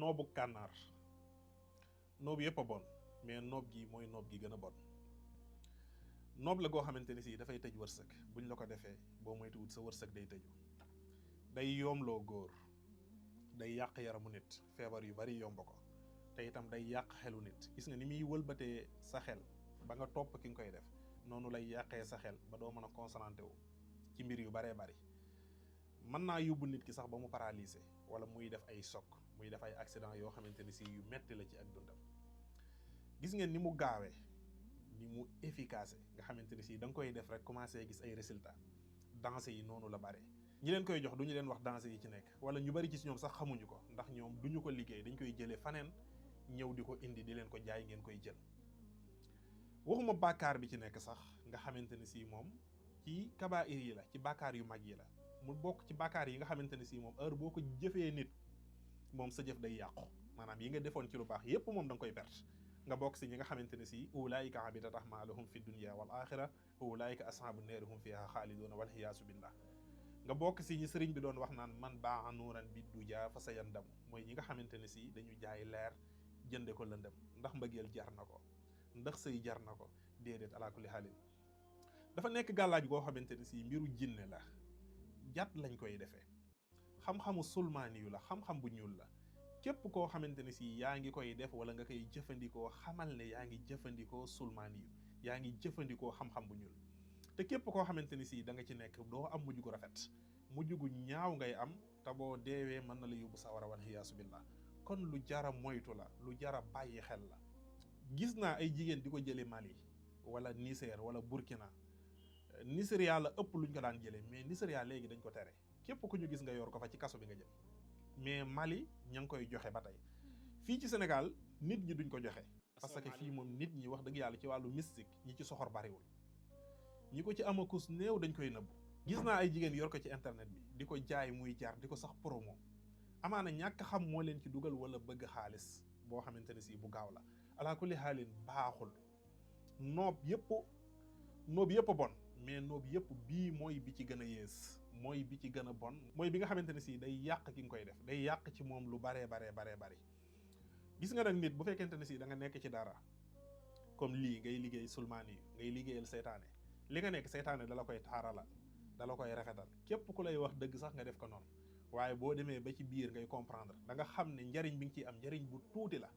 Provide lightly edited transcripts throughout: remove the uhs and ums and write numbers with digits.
noobu kànnaar noob yëpp a bon mais noob gi mooy noob gi gën a bon noob la goo xamante ni si dafay tëj wërsëg buñ la ko defee boo moytuwut sa wërsëg day tëju day yoomloo góor day yàq yaramu nit feebar yu bari yomb ko te itam day yàq xelu nit gis nga ni muy wëlbatee sa xel ba nga topp ki nga koy def noonu lay yàqee sa xel ba doo mën a concentré wu ci mbir yu baree bari mën naa yóbbu nit ki sax ba mu paralysé wala muy def ay choc muy def ay accident yoo xamante ni si yu metti la ci ak dundam gis ngeen ni mu gaawee ni mu efficace nga xamante ni si da nga koy def rek commencé gis ay résultats danger yi noonu la bare ñi leen koy jox du ñu leen wax danger yi ci nekk wala ñu bari ci si ñoom sax xamuñu ko ndax ñoom duñu ko liggéey dañ koy jëlee faneen ñëw di ko indi di leen ko jaay ngeen koy jël waxuma bàkkaar bi ci nekk sax nga xamante ni si moom ci kabaa'ir yi la ci bàkkaar yu mag yi la mu bokk ci bàkkaar yi nga xamante ni si moom heure boo ko jëfee nit moom sa jëf day yàqu maanaam yi nga defoon ci lu baax yépp moom da nga koy perte nga bokk si ñi nga xamante ne si ulaayika habitat a'maaluhum fi dunya wal axira wa ulaayika ashaabu naari hum fiha xaaliduuna wal iyaasu billah nga bokk si ñi sëriñ bi doon wax naan man baa nuuran bi duja fa sa yandamu mooy ñi nga xamante ne si dañu jaay leer jënde ko lëndëm ndax mbëggeel jar na ko ndax sëy jar na ko déedéet ala kulli xaalin dafa nekk gàllaaj goo xamante ne si mbiru jinne la jat lañ koy defee xam-xamu sulmaani yu la xam-xam bu ñuul la képp koo xamante ne si yaa ngi koy def wala nga koy jëfandikoo xamal ne yaa ngi jëfandikoo sulmaani yu yaa ngi jëfandikoo xam-xam bu ñuul te képp koo xamante ni si da nga ci nekk doo am mujj gu rafet mujj gu ñaaw ngay am te boo deewee mën na la yóbbu sawara wal iyaasu billah kon lu jara moytu la lu jara bàyyi xel la gis naa ay jigéen di ko jële Mali wala Niger wala Burkina Nigeria la ëpp luñ ko daan jëlee mais Nigeria léegi dañ ko tere képp ku ñu gis nga yor ko fa ci kaso bi nga jëm mais Mali ña ngi koy joxe ba tey fii ci Sénégal nit ñi duñ ko joxe parce que fii moom nit ñi wax dëgg yàlla ci wàllu mystique ñi ci soxor bariwul ñi ko ci amakus néew dañ koy nëbbu gis naa ay jigéen yor ko ci internet bi di ko jaay muy jar di ko sax promo amaana ñàkk xam moo leen ci dugal wala bëgg xaalis boo xamante ne si bu gaaw la ala kulli xaalin baaxul noob yëpp a bon mais noob yëpp bii mooy bi ci gën a yées mooy bi ci gën a bon mooy bi nga xamante ne si day yàq ki nga koy def day yàq ci moom lu baree bari gis nga nag nit bu fekkente ne si da nga nekk ci dara comme lii ngay liggéey sulmaani yu ngay liggéeyal seytaane li nga nekk seytaane dala koy taaralal dala koy rafetal képp ku lay wax dëgg sax nga def ko noonu waaye boo demee ba ci biir ngay comprendre da nga xam ne njariñ bi nga ciy am njariñ bu tuuti la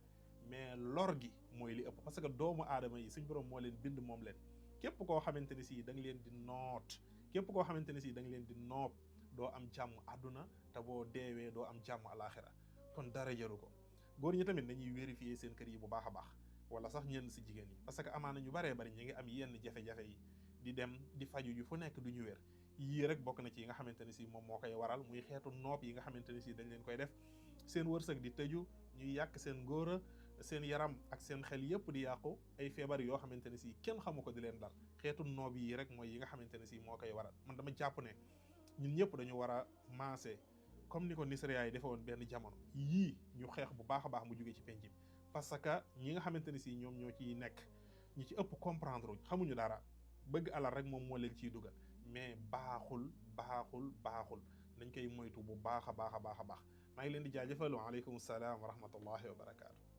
mais lor gi mooy li ëpp parce que doomu aadama yi suñ borom moo leen bind moom leen képp koo xamante ne si da nga leen di noot képp koo xamante ne si da nga leen di noob doo am jàmm àdduna te boo deewee doo am jàmm alaxira kon dara jaru ko góor ñi tamit nañuy vérifier seen kër yi bu baax a baax wala sax ñenn si jigéen yi parce que amaana ñu baree bari ñi ngi am yenn jafe-jafe yi di dem di faju ju fu nekk du ñu wér yii rek bokk na ci yi nga xamante ne si moom moo koy waral muy xeetu noob yi nga xamante ne si dañ leen koy def seen wërsëg di tëju ñuy yàq seen ngóora seen yaram ak seen xel yëpp di yàqu ay feebar yoo xamante ne si kenn xamu ko di leen dal xeetu noob yi rek mooy yi nga xamante ne si moo koy waral man dama jàpp ne ñun ñëpp dañu war a maase comme ni ko Nigeria yi defoon benn jamono yii ñu xeex bu baax a baax mu jógee ci penc bi parce que ñi nga xamante ne si ñoom ñoo ciy nekk ñi ci ëpp comprendre xamuñu dara bëgg alal rek moom moo leen ciy dugal mais baaxul nañ koy moytu bu baax a baax maa ngi leen di jaajëfal wa aleykum salaam wa rahmatullahi wa barakaatu.